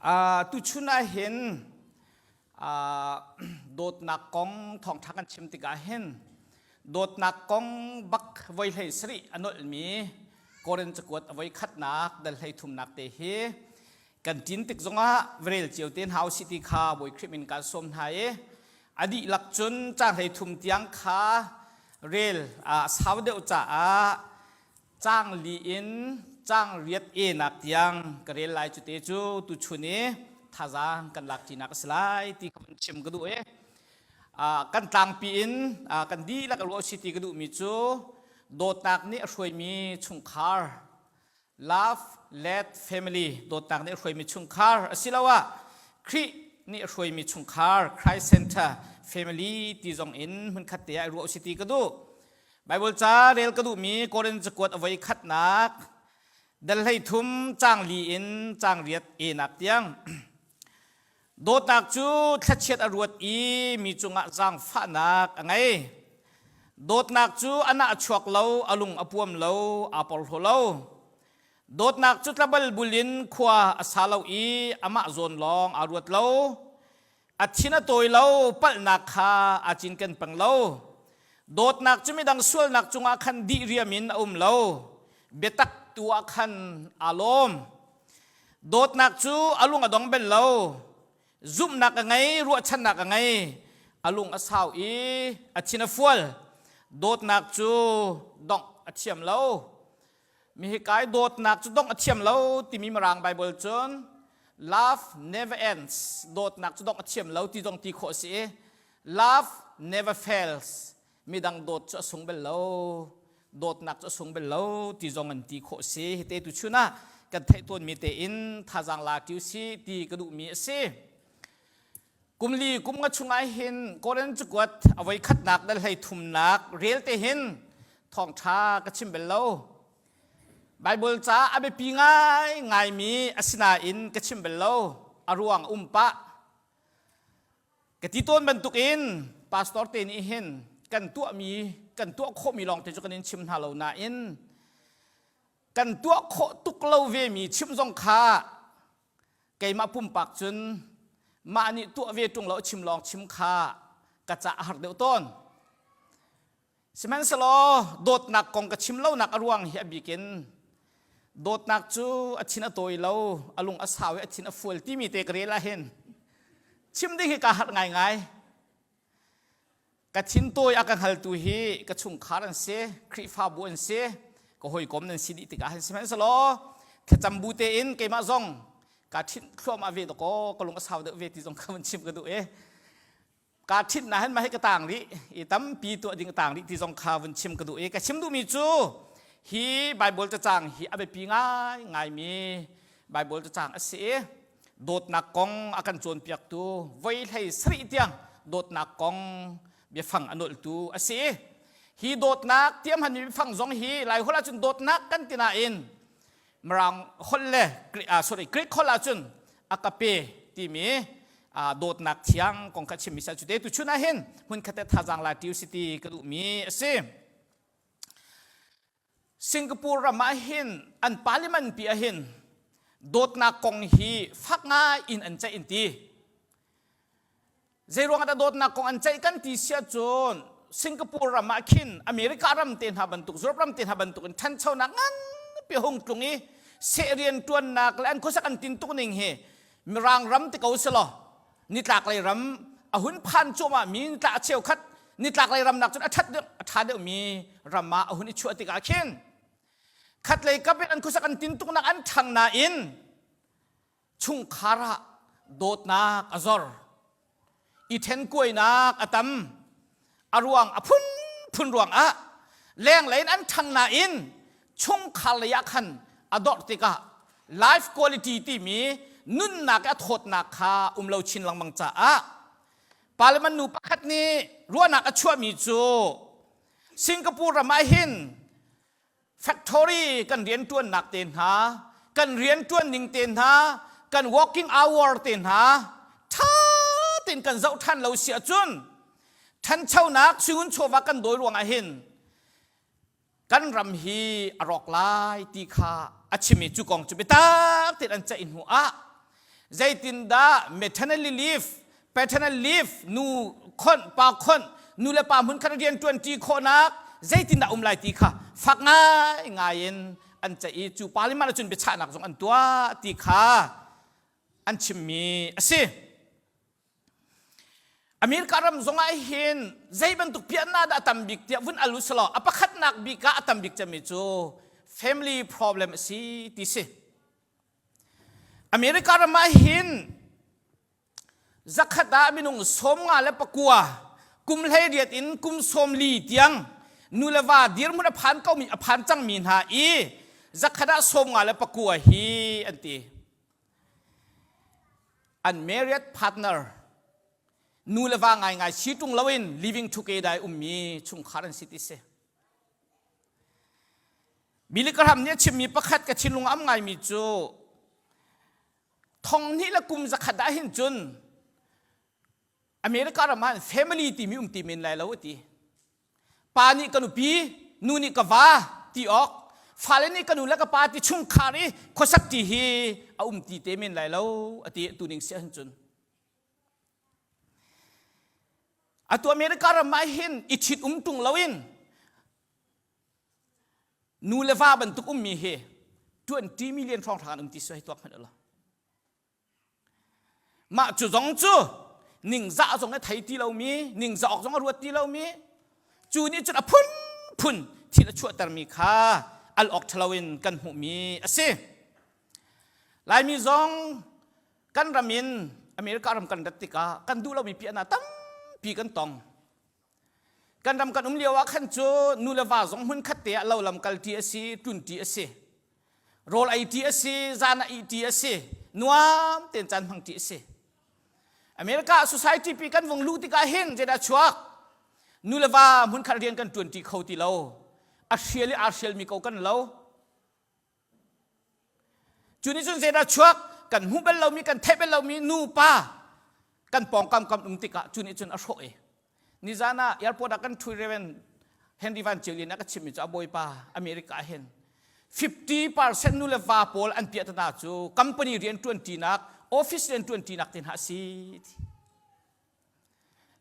Tuchun ah hin dawtnak kong thawngṭha kan chim tikah hin dawtnak kong bak voi hlei sarih a nolhmi Korin cakuat a voi khatnak dal hlei thumnak te hi kan ṭin tik zongah varel cio te hna usih ti kha Bawi Khrih min kaan sawm hna i a dihlak cun caang hlei thum tiang kha rel a sau deuh caah caang li in caang riat e nak tiang ka rel lai cu te cu tuchun i thazaang kan lak ṭinak a si lai ti kha van chim ka duh i kan tlangpi in kan dihlak ruah si ti ka duhmi cu dawtnak nih a hruaimi chungkhar, love led family, dawtnak nih a hruaimi chungkhar asiloah Khrih nih a hruaimi chungkhar, Christ center family ti zong in hmunkhat te ah ruah si ti ka duh. Bible ca rel ka duhmi Korin cakuat a voi khatnak dal 13 caang li in caang riat e nak tiang. Dawtnak cu thlachiat a ruat i mi cungah zaangfahnak a ngei. Dawtnak cu a nah a chuak lo, a lung a puam lo, aa porhlaw lo. Dawtnak cu tlabal bul in khua a sa lo i amah zawn lawng aa ruat lo. A thin a tawi lo, palhnak kha aa cinken peng lo. Dawtnak cu midang sualnak cungah khan dih riam in a um lo. Biatak tu ah khan aa lawm. Dawtnak cu a lung a dong bel lo. Zumhnak a ngei, ruahchannak a ngei. A lung a sau i a thin a fual. Dawtnak cu dongh a thiam lo. Mi hi kai dawtnak cu dongh a thiam lo timi Mirang Bible cun love never ends, dawtnak cu dongh a thiam lo ti zong ti khawh a si i love never fails, midang dawt cu a sung bel lo, dawtnak cu a sung bel lo ti zong an ti khawh a si. Hi te tu chun ah kan theih tawnmi tein thazaang la ṭi usih ti ka duhmi a si. Kum li kum nga chungah hin Korin cakuat a voi khatnak le hlei thumnak rel te hin thawngṭha ka chim bel lo. Bible ca a biapi ngai ngaimi asinain ka chim bel lo. A ruang um pah. Ka ti tawn bantukin pastor te nih hin kan tuahmi kan tuah khawhmi lawng te cu kan in chim hna lo nain kan tuah khawh tuk lo vemi chim zong kha keimah pumpak cun mah nih tuah ve ṭung lo chim lawng chim kha ka ca a har deuh tawn. Sihmanhsehlaw dawtnak kong ka chim lonak a ruang hi a bik in dawtnak cu a thin a tawi lo, a lung a sau i a thin a fual timi te ka rel ah hin chim ding hi kaa harh ngaingai. Ka thin tawi a ka hngaltu hi ka chungkhar an si, Khrihfabu an si, ka hawikom nan si dih tikah hin sihmanhsehlaw thlacam bu tein keimah zong kaa ṭhinh thluahmah ve dawkaw ka lung a sau deuh ve ti zong kha van chim ka duh i kaa ṭhinh na hin mah hi ka taang rih i tampi tuah ding ka taang rih ti zong kha vun chim ka duh i ka chim duhmi cu hi Bible cacang hi a biapi ngai ngaimi Bible cacang a si i dawtnak kong a kan cawnpiaktu voi hlei sarih tiang dawtnak kong biafang a nolhtu a si. Hi dawtnak tiam han mi biafang zong hi Lai holh ahcun dawtnak kan ti nain Mirang holh le sorry, Greek holh ahcun agape timi dawtnak thiang kong kha chimmi sa cu te tu chun ah hin hmun khat thazaang la tiu city ka duhmi a si. Singapore ram ah hin an parliament pi ah hin dawtnak kong hi fak ngai in an ceih in ti. Zeiruang ah dah dawtnak kong an ceih kan ti siah cun Singapore ram ah khin America ram te hna bantuk, Europe ram te hna bantuk in ṭhanchonak nganpi hung tlung i seh rian ṭuannak le an khuasak an tintuk ning hi Mirang ram ti ko selaw nitlaklei ram a hun phan cuahmah mi nitlak cheukhat nitlaklei ram nak cun a ṭhat deuh a ṭha deuhmi ram ah a hun i chuah tikah khin khatlei kap in an khuasak an tintuknak an ṭhang nain chungkhar ah dawtnak a zor i ṭhenkuainak a tam. A ruang a phunphun ruang ah lenglei in an ṭhang nain chungkhar lei ah khan a dorh tikah life quality timi nunnak i a thawtnak kha um lo chin lengmang caah parliament nu pakhat nih ruahnak a chuahmi cu Singapore ram ah hin factory kan rianṭuannak te hna, kan rianṭuan ning te hna, kan working hour te hna ṭha tein kan zoh ṭhan lo si ahcun ṭhanchonak suingun chawva kan dawi ruangah hin kan ram hi a rawk lai ti kha a chim i cu kong cu biatak tein an ceih hnu ah. Zeitindah maternity leave, paternal leave, nu khonh, pa khonh, nu le pa hmun khat rian ṭuanṭi khawhnak zeitindah um lai ti kha fak ngaingai in an ceih i cu parliament ah cun biachahnak zong an tuah ti kha an chimmi a si. America ram zongah hin zei bantuk piahna dah a tam bik tiah vun al u selaw a pakhatnak bik ah a tam bik cemmi cu family problem a si ti si. America ram ah hin zakhat ah minung 59 kum 18 in kum 40 tiang nu le va dirhmun a phan komi a phan cangmi hna i zakhat ah 59 hi an ti. An married partner nu le va ngaingai si ṭung loin living together i ummi chungkhar an si ti si. Billy Graham nih a chimmi pakhat ka thinlung am ngaimi cu thong hnih le kum zakhat ah hin cun America ram ah family timi um ti men lai lo a ti. Pa nih ka nupi, nu nih ka va ti awk, fale nih ka nu le ka pa ti chungkhar i khuasak ti hi a um ti te men lai lo a ti tu ning si ahhin cun. Atu America ram ah hin i ṭhit um ṭung loin nu le va bantuk ummi hi 20 million hrawnghrang an um ti si hei tuak hmanh ulaw. Mah cu zong cu ningzah zong a thei ti lomi, ningzah awk zong a ruat ti lomi, cu nih cun a phunphun thil a chuahtermi kha al awk ṭhalo in kan hmuhmi a si. Laimi zong kan ram in America ram kan rat tikah kan duh lomi piahna tampi kan tong. Kan ram kan um lio ah khan cu nu le va zong hmun khat te ah lo lam kal ṭi a si, tlun ṭi a si. Rawl ei ṭi a si, zan ah ih ṭi a si, nuam tein caan hmang ṭi a si. America society pi kan vung luh tikah hin zeidah chuak? Nu le va hmun khat rian kan ṭuan ṭi kho ti lo. A hrial i aa hrialmi ko kan lo. Cu nih cun zeidah chuak kan hmuh bal lomi kan theih bal lomi nu pa kan pawngkam kam um tikah cu nih cun a hrawh i nizan ah airport ah kan ṭhui Reverend Henry Van Cio Lian a ka chimmi cu a bawipa America ah hin 50% nu le va pawl an piah tana cu company rian ṭuanṭinak office rian ṭuanṭinak te hna a si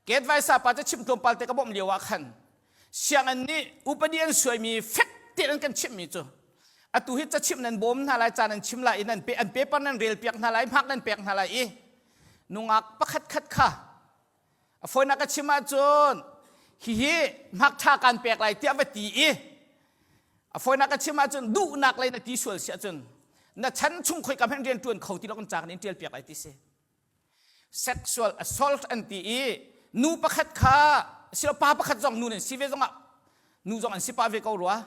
Ke-advisor pa cu chimh tlawmpal te ka bawmh lio ah khan sianginn nih upadi an suaimi fek tein an kan chimhmi cu atu hi cachimh nan bawm hna lai ca nan chim lai i nan pe an paper nan rel piak hna lai hmak nan pek hna lai i nungak pakhat khat kha a fawinak ka chim ahcun hihi hmak ṭha kan pek lai tiah va ti i a fawinak ka chim ahcun duhnak lei na ti sual si ahcun na chan chung khoi kam hen rian ṭuan kho ti lo kan ca kan in ṭial piak lai ti si sexual assault an ti i nu pakhat kha silo pa pakhat zong nu nan si ve zongah nu zong an si pa ve ko rua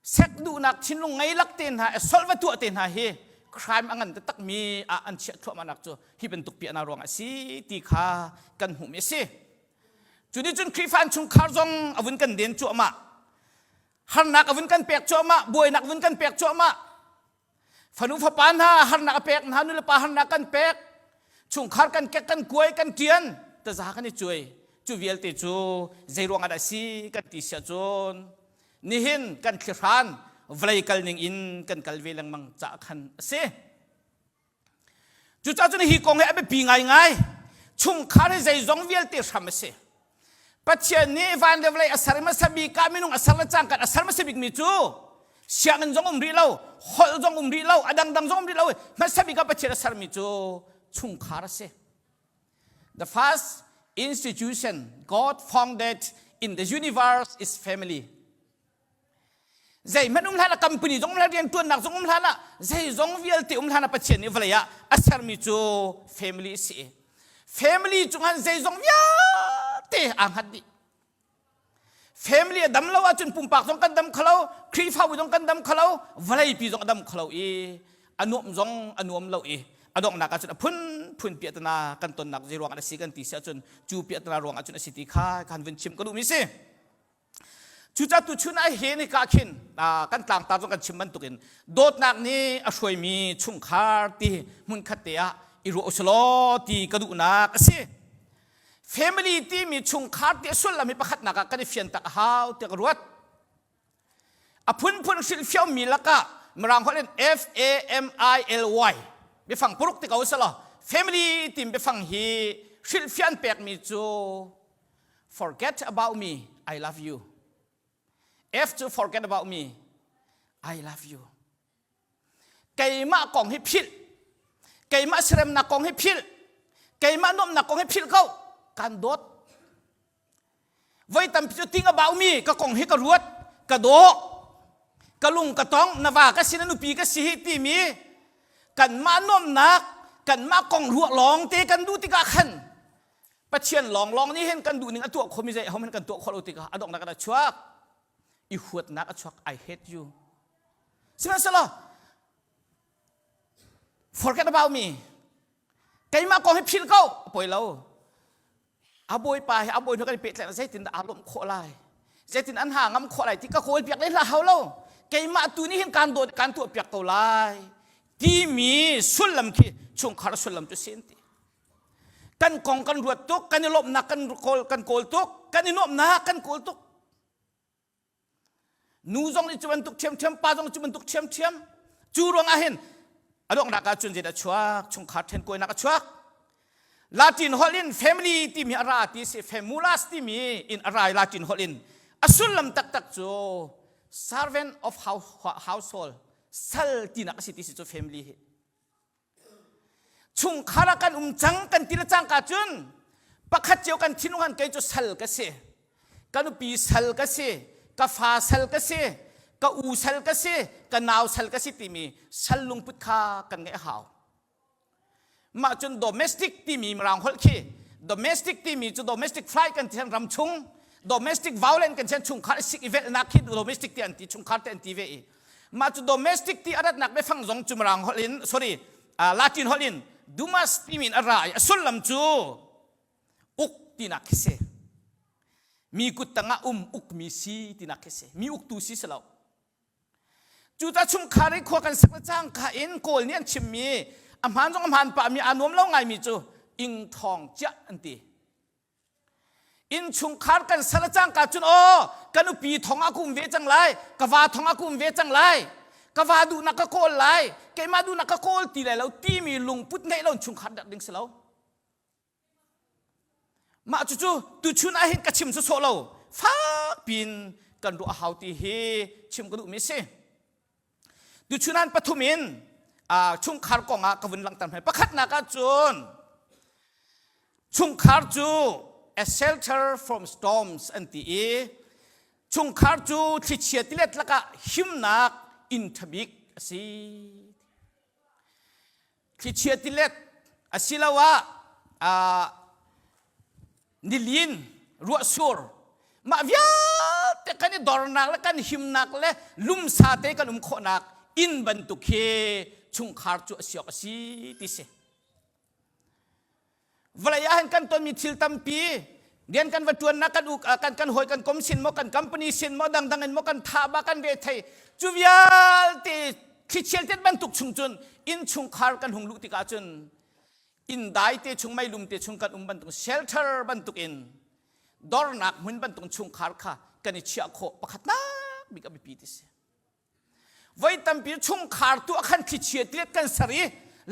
sek duhnak thinlung ngei lak te hna assault va tuah te hna hi crime a ngan taktak mi ah an chiah thluahmah nak cu hi bantuk piahna ruang a si ti kha kan hmuh mi a si cu nih cun Khrihfa chungkhar zong a vun kan den cuahmah harnak a vun kan pek cuahmah buainak vun kan pek cuahmah Fanu fapa hna harnak a pek hna nulepa harnak kan pek chungkhar kan kek kan kuai kan ṭian taza kan i cuai cu vialte cu zei ruang ah dah si kan ti siah cun nihin kan thlihran vawlei kal ning in kan kal ve lengmang caah khan a si Cucaah cun hi kong hi a biapi ngaingai. Chungkhar hi zeizong vialte hram a si. Pathian nih van le vawlei a ser hmasa bik ah minung a ser le cangka a ser hmasa bikmi cu sianginn zong um rih lo, holh zong um rih lo, a dangdang zong um rih lo. Hmasa bik ah Pathian a sermi cu chungkhar a si. The first institution God founded in the universe is family. Zeihmanh um hlan ah company zong um hlan riantuannak zong um hlan ah zeizong vialte um hlan ah Pathian nih vawlei ah a sermi cu family a si. Family cungah zeizong vialte aa hngat dih. Family a dam lo ahcun pumpak zong kan dam kholo, Khrihfabu zong kan dam kholo, vawleipi zong a dam kholo i a nuam zong a nuam lo i a donghnak ahcun a phunphun piahtana kan tonnak zei ruangah a si kan ti si ahcun cu piahtana ruang ahcun a si ti kha kan vun chim ka duhmi si. Cucaah tuchun ah he ni ka khin kan tlangtar zong kan chim bantukin dawtnak nih a hruaimi chungkhar ti hmunkhat te ah i ruah usulaw ti ka duhnak a si. Family timi chungkhar ti a sullam hi pakhatnak ah kan i fian tak a hau tiah ka ruat. A phunphun hrilhfiahmi lakah Mirang holh in F A M I L Y. Biafang paruk ti ko selaw family tim biafang hi hrilhfiah an pekmi cu forget about me, I love you. F cu forget about me, I love you. Keimah kong hi philh. Keimah siremnak kong hi philh. Keimah nuamhnak kong hi philh ko. Kan dawt. Voi tampi cu ting a baumi ka kong hi ka ruat, ka dawh, ka lung ka tong, na va ka si, na nupi ka si hi timi kanmah nuamhnak, kanmah kong ruah lawng te kan duh tikah khan Pathian lawnglawng nih hin kan duhning a tuah khomi zei hom hin kan tuah khawh lo tikah a donghnak ah a chuak. I huatnak a chuak. I hate you. Sihmanhsehlaw forget about me. Keimah kong hi philh ko. A poi lo. A bawipa hi a bawi kan pehtlaih zeitin dah aa lawmh khawh lai zeitin an ha ngam khawh lai ti ka kawl piak le hlah hau lo keimah tu nih hin kan dawt kan tuah piak ko lai timi sullam khi chungkhar sullam cu sin ti kan kong kan ruat tuk kan i lawmhnak kan kawl kan kawl tuk kan i nuamhnak kan kawl tuk Nu zong nih cu bantuk ṭhiamṭhiam, pa zong cu bantuk ṭhiamṭhiam. Cu ruangah hin a donghnak ah cun zeidah a chuak? Chungkhar ṭhenkuainak a chuak. Latin holh in family timi a ra ti si, famulas timi in a ra i Latin holh in a sullam taktak cu servant of household, sal tinak a si ti si cu family hi. Chungkhar ah kan um cang kan ti le cangka cun pakhat cio kan thinlung han kei cu sal ka si. Ka nupi sal ka si, ka fa sal ka si, ka u sal ka si, ka nau sal ka si timi sal lungput kha kan ngeih a hau. Mah cun domestic timi mirang holh khi domestic timi cu domestic fly kan ti ram chung domestic violence kan sian chungkhar sik i velhnak khi domestic ti an ti chungkhar te an ti ve i Mah cu domestic ti a ratnak biafang zong cu Mirang holh in sorry Latin holh in dumas timi in a ra i a sullam cu uk tinak khi si. Mi kut tangah um ukmi si tinak khi si. Mi uktu si si lo. Cuta chungkhar i khua kan sak le cangka in Kawl nih an chimmi a hmaan zong a hmaan pahmi aa nuam lo ngaimi cu ing thawng ciah an ti. Innchungkhar kan sal a cangka cun aw ka nupi thong ah ka um ve cang lai, ka va thong ah ka um ve cang lai, ka va duhnak ka kawl lai, keimah duhnak ka kawl ti lai lo timi lungput ngeih lo chungkhar dak ding si lo. Mah cucu tuchun ah hin ka chim sawsawh lo, fak piin kan ruah a hau ti hi chim ka duhmi a si. Tuchun an pathum in chungkhar kong ah ka vun langhter hmai. Pakhatnak ah cun chungkhar cu a shelter from storms an ti i chungkhar cu thlichia tilet lakah himnak inn ṭhabik a si. Thlichia tilet asiloah nilin ruahsur mah vialte kan i dornak le kan himnak le lumsa te kan um khawhnak inn bantuk hi chungkhar cu a si awk a si ti si. Vawlei ah hin kan tonmi thil tampi rian kan va ṭuannak kan kan kan hawi kan kom sin maw kan company sin maw dangdang in maw kan tha ba kan ve thei cu vialte thlichial tet bantuk chung cun innchungkhar kan hung luh tikah cun inn dai te chung meilum te chung kan um bantuk shelter bantuk in dornak hmun bantuk chungkhar kha kan i chiah khawh pakhatnak bik a biapi ti si. Voi tampi chungkhar tu ah khan thlichia tilet kan ser i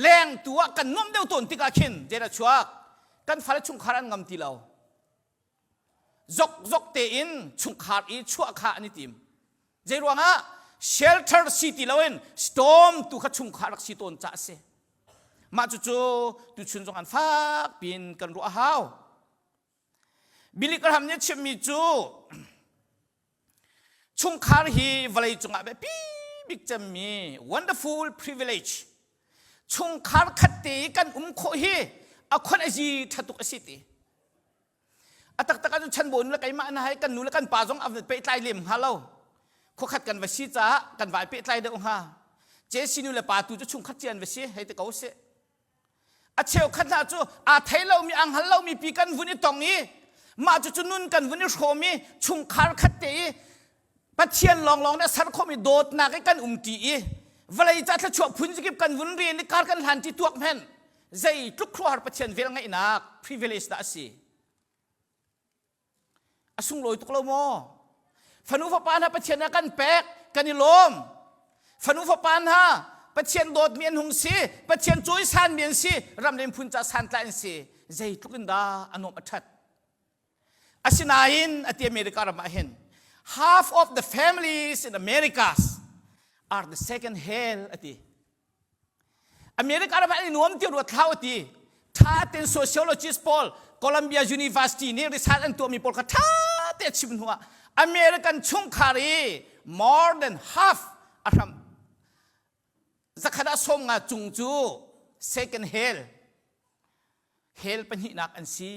leng tu ah kan nuam deuh tawn tikah khin zeidah chuak kan fale chungkhar an ngam ti lo. Zok zok tein chungkhar i chuah kha an i tim. Zei ruangah shelter si ti loin storm tu kha chungkhar rak si tawn ca a si. Mah cucu tuchun zong an fak piin kan ruah a hau. Billy Graham nih a chimmi cu Chungkhar hi vawlei cungah biapi bik cemmi wonderful privilege chungkhar khat te i kan um khawh hi a khon a zi ṭha tuk a si ti. A taktak ahcun chanbaw nu le keimah na hai kan nu le kan pa zong a pehtlai lem hnga lo. Khuakhat kan va si caah kan vai pehtlai deuh hnga. Jesse nu le pa tu cu chungkhat cia an va si hei ti ko sih. A cheukhat hna cu aa thei lomi aa hngal lomi pi kan vun i tong i mah cucu nun kan vun i hrawm i chungkhar khat te i Pathian lawnglawng nih a ser khawhmi dawtnak i kan umṭi i vawlei ca thluachuah phun zakip kan vun rian i kar kan hlanṭi tuak hmenh zeitluk khuaruahhar Pathian vel ngeihnak privilege dah a si. A sunglawi tuk lo maw? Fanu fapa hna Pathian nih a kan pek, kan i lawm. Fanu fapa hna Pathian dawtmi an hung si, Pathian cawisanmi an si, ram le miphun ca santlai an si. Zeitluk in dah a nuamh a ṭhat. Asinain ati America ram ah hin half of the families in Americas are the second hell ati. America ram ah an i nuam ti ruat thlau ati. Tha ten sociologist pawl Columbia University nih research an tuahmi pawl kha tha te a chim hnu ah American chungkhar i more than half a hram zakhat ah sawm nga cung cu second hell hell pahnihnak an si.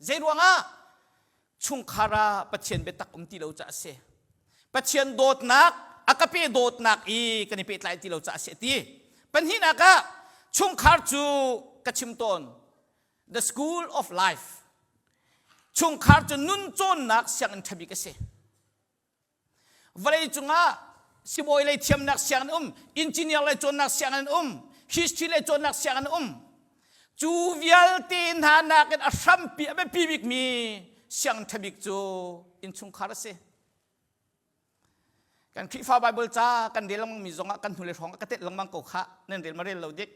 Zei ruangah? Chungkhar ah Pathian biatak um ti lo caah a si. Pathian dawtnak, a ka pe dawtnak i kan i pehtlai ti lo caah a si a ti. Pahnihnak ah chungkhar cu ka chim tawn the school of life. Chungkhar cu nun cawnnak sianginn ṭha bik a si. Vawlei cungah sibawi lei thiamnak sianginn um, engineer lei cawnnak sianginn um, history lei cawnnak sianginn um. Cu vialte hna nakin a hrampi a biapi bikmi sianginn ṭha bik cu innchungkhar a si. Kan Khrihfa Bible ca kan rel lengmang mi zongah kan hnulei hrawng ah ka telh lengmang ko khah nan rel ma rel lo dik.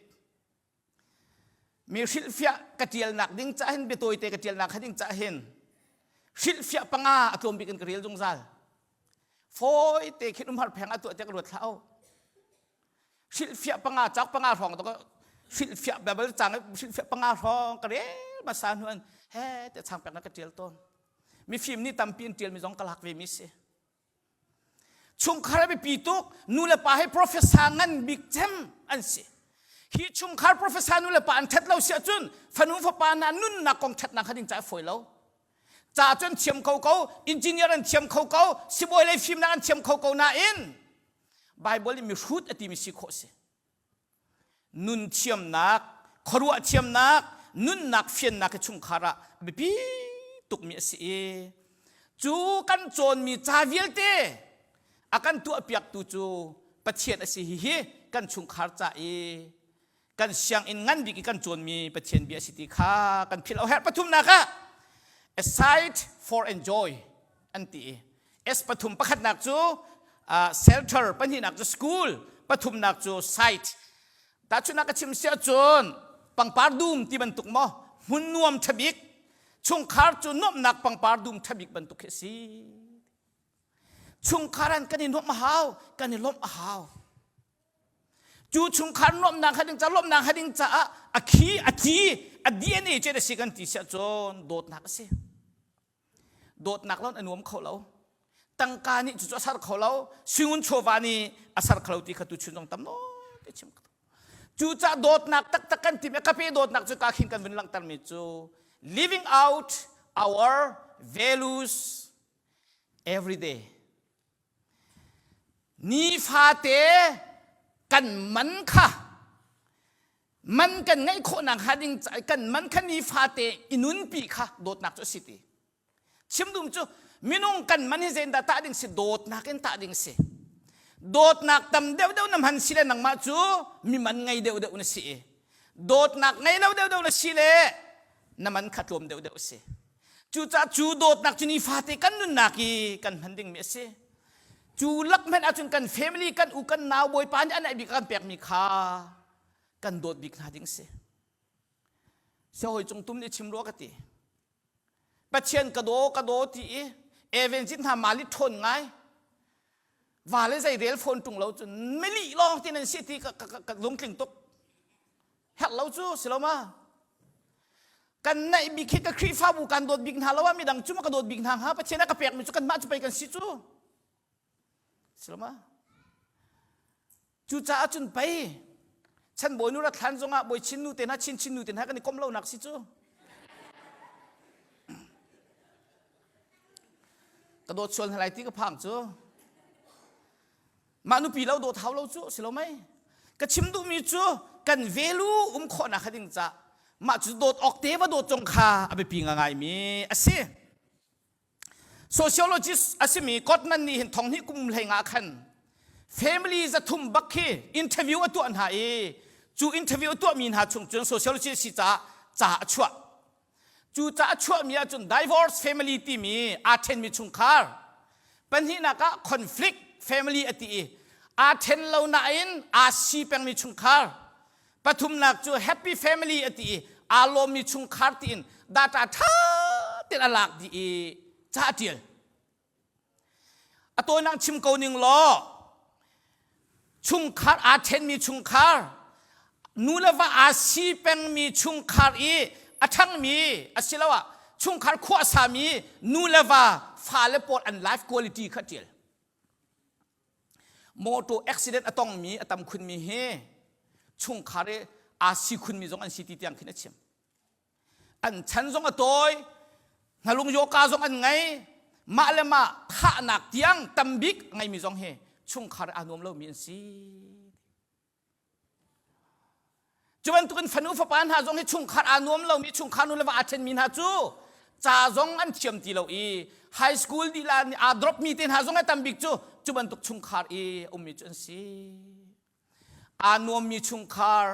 Mi hrilhfiah ka ṭialnak ding cah hin biatawite ka ṭialnak ding cah hin hrilhfiah panga a tlawm bik in ka rel zungzal. Fawi te khin umhar pheng a tuah tiah ka ruat hlah o. Hrilhfiah panga cauk panga hrawng to hrilhfiah Bible cang hrilhfiah panga hrawng ka rel hmasa hnu an he te chang pek na ka ṭial tawn. Mifim nih tampi in ṭialmi zong ka lak ve mi si. Chungkhar a biapi tuk. Nu le pa hi professor ngan bik cem an si. Hi chungkhar professor nu le pa an ṭhat lo si ahcun fanu fapa hna nunnak kong ṭhatnak kha ding ca a fawi lo. Ca cu an thiam kho ko, engineer an thiam kho ko, sibawi lei fimnak an thiam kho ko nain Bible nih mihrut a timi si khawh si. Nun thiamnak, khuaruah thiamnak, nunnak fiannak hi chungkhar ah biapi tukmi a si i cu kan cawnmi ca vialte a kan tuahpiaktu cu Pathian a si hihi kan chungkhar ca i kan sianginn ngan bik i kan cawnmi Pathian bia a si ti kha kan philh lo herh pathumnak ah a site for enjoy an ti i S pathum pakhatnak cu uh, shelter pahnihnak cu school pathumnak cu site tahchunhnak ka chim si ahcun pangpar dum ti bantuk maw hmun nuam ṭhabik chungkhar cu nuamhnak pangpar dum ṭhabik bantuk khi a si chungkhar an kan i nuamh a hau kan i lawmh a hau cu chungkhar nuamhnak ha ding ca lawmhnak ha ding caah a khi a thi a DNA cu a si kan ti si ahcun dawtnak a si Dawtnak lawng a nuam kho lo. Tangka nih cucu a ser kho lo. Suingun chawva nih a ser kho lo ti kha tu chun zong tam nawn te chim ka Cucaah dawtnak taktak kan tim i ka pe dawtnak cu ka khin kan vun langhtermi cu living out our values every day. Nifate kan man kha man kan ngeih khawhnak hnga ding kan man kha nifate i nunpi kha dawtnak cu a si ti chim dum cu minung kan man hi zeidah tah ding si dawtnak in tah ding si dawtnak tam deuh deuh na hman si le nangmah cu mi man ngei deuh deuh na si i dawtnak ngei lo deuh deuh na si le na man kha tlawm deuh deuh si cucaah cu dawtnak cu nifate kan nunnak i kan hman dingmi a si cu lak hmanh ahcun kan family kan u kan nau bawipa nih a naih bik a kan pekmi kha kan dawt bik hna ding si siahawi cung tum nih chim rua ka ti pathian ka daw ka daw ti i evangelist hna mali ṭhawn ngai va le zei rel phone ṭung lo cun mili lawng ti nan si ti ka, ka, ka lungtling tuk herh lo cu si lo ma kan naih bik hi ka Khrihfabu kan dawt bik hna lo ah midang cu ma ka dawt bik hna hnga Pathian a ka pekmi cu kanmah cu pei kan si cu si lo ma Cucaah cun pei chan bawi nu rat hlan zongah bawi chin nu te hna chin chin nu te hna kan i kom lonak si cu. Ka dawt sual hna lai ti ka phang cu. Mah nupi lo dawt hau lo cu si lo mei. Ka chim duhmi cu kan velu um khawhnak kha ding ca mah cu dawt awk te va dawt zong kha a biapi ngaingaimi a si. Sociologist a simi Gottman nih hin thonghnih kum hlei nga khan family 300 bak khi interview a tuah hna i cu interview a tuahmi hna chung cun sociologist si caah ca a chuah. Cu ca a chuahmi ahcun divorce family timi aa ṭhenmi chungkhar pahnihnak ah conflict family a ti i Aa ṭhen lo nain aa si pengmi chungkhar. Pathumnak cu happy family a ti i aa lawmmi chungkhar tiin data ṭha tein a lak dih i ca a ṭial. A tawinak chim ko ning law chungkhar aa ṭhenmi chungkhar nu le va aa si pengmi chungkhar i a ṭhangmi asiloah chungkhar khuasami nu le va fale pawl an life quality kha ṭial. Motor accident a tongmi a tam khunmi hi chungkhar i aa si khunmi zong an si ti tiang khin a chim. An chan zong a tawi, hnalung yoka zong an ngei, mah le mah thahnak tiang tambik ngeimi zong hi chungkhar aa nuam lomi an si. Cu bantukin fanu fapa hna zong hi chungkhar aa nuam lomi chungkhar nu le va aa ṭhenmi hna cu ca zong an thiam ti lo i high school dih nih aa drop mi te hna zong a tambik cu cu bantuk chungkhar i ummi cu an si. Aa nuammi chungkhar,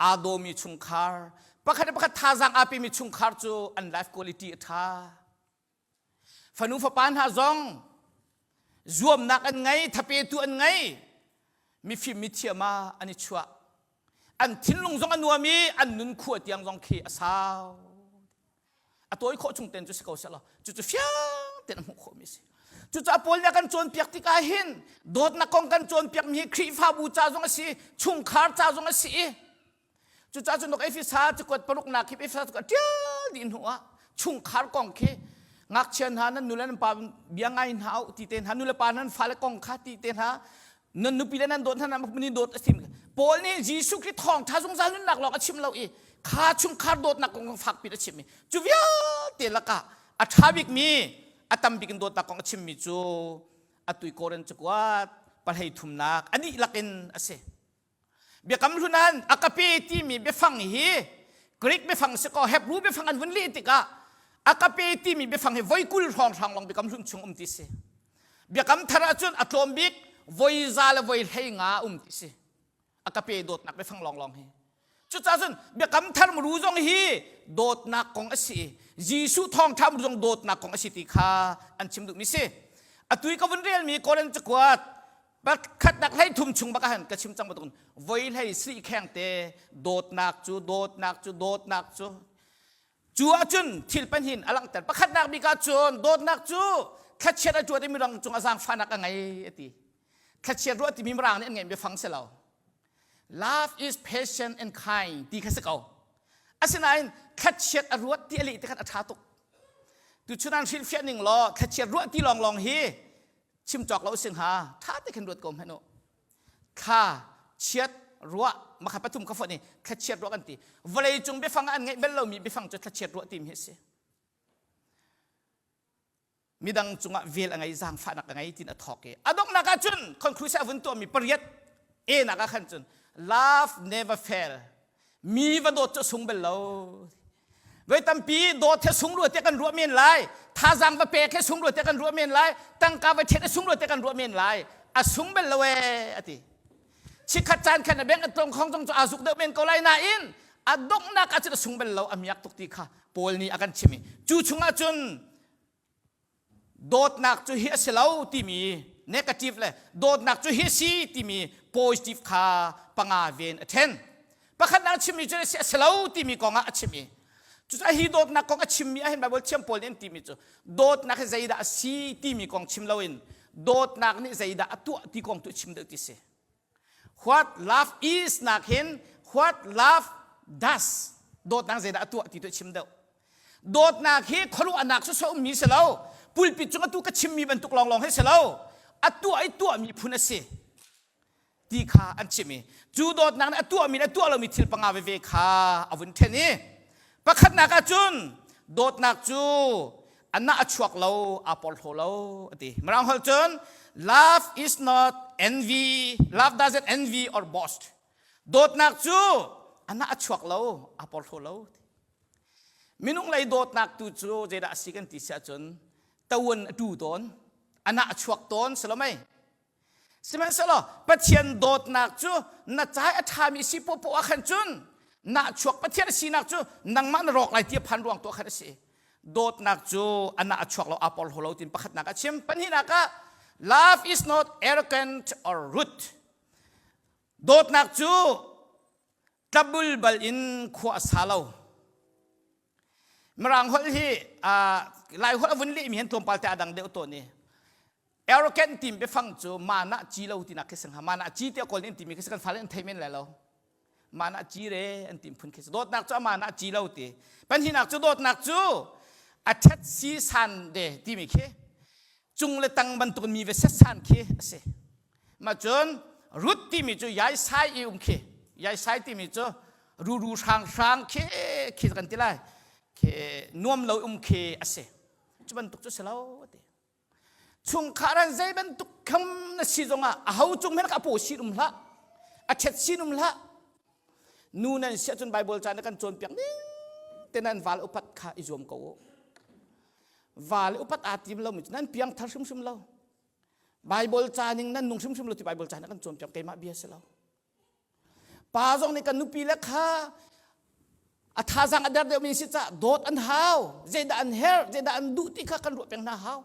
aa dawmi chungkhar, pakhat le pakhat thazaang aa pemi chungkhar cu an life quality a ṭha. Fanu fapa hna zong zuamnak an ngei, thapetu an ngei, mifim mithiam ah an i chuah. An thinlung zong a nuam i an nun khua tiang zong khi a sau. A tawi khawh chung ten cu si ko seh law cucu fiang tein a hmuh khawhmi a si. Cucaah Paul nih a kan cawnpiak tikah hin dawtnak kong kan cawnpiakmi hi Khrihfabu ca zong a si, chungkhar ca zong a si i cucaah cun Efesa cakuat paruknak khi Efesa cakuat ṭial dih hnu ah chungkhar kong khi ngakchia hna nan nu le nan pa bia ngai hna u ti te hna nu le pa nan fale kong kha ti te hna nan nupi le nan dawt hna nan ni dawt a sim Paul nih Jesuh Khrih thawngṭha zungzal nunnak lawng a chim lo i kha chungkhar dawtnak kong fakpi a chim i cu vialte lakah a ṭha bikmi a tam bik in dawtnak kong a chimmi cu atui Korin cakuat pahlei thumnak a dihlak in a si Biakam hlun ah a ka pe timi biafang hi Greek biafang si kaw Hebrew biafang an vun leh tikah a ka pe timi biafang hi voi 20 hrawnghrang lawng biakam hlun chung um ti si. Biakam thar ahcun a tlawm bik voi za le voi hlei nga um ti si. A ka pe dawtnak biafang lawnglawng hi. Cucaah cun biakam thar muru zong hi dawtnak kong a si. Jesuh thawngṭha muru zong dawtnak kong a si ti kha an chim duhmi si. Atu i ka vun relmi Korin cakuat Pakhatnak hlei thum chung bak ah ka chim cang bantukin voi hlei sri kheng te dawtnak cu dawtnak cu dawtnak cu cu ahcun thil panhin a langhter pakhatnak bik ahcun dawtnak cu thlachiat a tuat i mirang cung a zaangfahnak a ngei a ti thlachiat ruah timi mirang nih an ngeih biafang si lo love is patient and kind ti kha si ko asinain thlachiat a ruat ti a leh ti khan a ṭha tuk tuchun an hrilhfiah ning law thlachiat ruah ti lawnglawng hi chim cawk lo sing ha tha te khin ruat ko hmanh u thla chiat ruah makha pathum ka fonh i thlachiat ruah kan ti vawlei cung biafang an ngeih bel lomi biafang cu thlachiat ruah timi hi a si midang cungah vel a ngei zaangfahnak a ngei tin a thawk i a donghnak ah cun conclusion a vun tuahmi pariat e nak ah khan cun love never fail Mi va dawt cu a sung bal lo. Voi tampi dawt he sung rua tiah kan ruah men lai. Thazaang va pek he sung rua tiah kan ruah men lai. Tangka va ṭhet he sung rua tiah kan ruah men lai. A sung bal lo ee a ti. Chikkhat caan khan a beng a tlong khong zong cu aa zuk deuh men ko lai nain a donghnak ah cun a sung bal lo a miak tuk ti kha Paul nih a kan chim i cu chungah cun Dawtnak cu hi a si lo timi negative le dawtnak cu hi a si timi positive kha panga ven a ṭhen. Pakhatnak a chimmi cu a si a si lo timi kong ah a chim i cucaah hi dawtnak kong a chimmi ahhin Bible thiam pawl nih an timi cu dawtnak hi zeidah a si timi kong chim loin dawtnak nih zeidah a tuah ti kong tu chim deuh ti si. What love is nak hin what love does dawtnak zeidah a tuah ti tu chim deuh. Dawtnak hi khuaruahnak sawsawh ummi si lo. Pulpit cung atu ka chimmi bantuk lawnglawng hi si lo. A tuah i tuahmi phun a si ti kha an chim i cu dawtnak nih a tuahmi le a tuah lomi thil panga veve kha a vun ṭhen i pakhatnak ah cun dawtnak cu a nah a chuak lo aa porhlaw lo a ti mirang holh cun love is not envy love doesn't envy or boast dawtnak cu a nah a chuak lo aa porhlaw lo minung lei dawtnak tu cu zeidah a si kan ti si ahcun tawun a tu tawn a nah a chuak tawn si lo mei Sihmanhsehlaw Pathian dawtnak cu na cai a ṭhami si poahpoah ah khan cun nahchuak Pathian a sinak cu nangmah na rawk lai ti a phan ruang tuah khan a si. Dawtnak cu a nah a chuak lo aa porhlaw lo tiin pakhatnak a chim. Pahnihnak ah love is not arrogant or rude. Dawtnak cu tlabulbal in khua a sa lo. Mirang holh hi Lai holh a vun lehmi hin tlawmpal te a dang deuh tawn i arrogant tim biafang cu mana ci lo tinak khi si hnga. Mana ci tiah kawl nih an timi khi si kan fale an thei men lai lo. Mana ci re an tim phun khi si. Dawtnak cu a mana ci lo ti. Pahnihnak cu dawtnak cu a ṭhet si san de timi khi cung le tang bantuk mi ve set san khi a si. Mah cun Ruth timi cu yaisai i um khi yaisai timi cu ruru hrang hrang khi khi kan ti lai khi nuam lo um khi a si. Cu bantuk cu si lo ti. Chungkhar an zei bantuk kham na si zongah a ho cung hmanh a paw sin um hlah a ṭhet sin um hlah nu nan si ahcun Bible ca na kan cawnpiak ning te nan val upat kha i zuam ko u. Val upat aa tim lomi cu nan piangthar hrimhrim lo. Bible ca ning nan nung hrimhrim lo ti Bible ca nih a kan cawnpiak keimah bia si lo. Pa zong nih kan nupi le kha a thazaang a der deuhmi si cah dawt an hau, zeidah an herh, zeidah an duh ti kha kan ruah peng hna hau.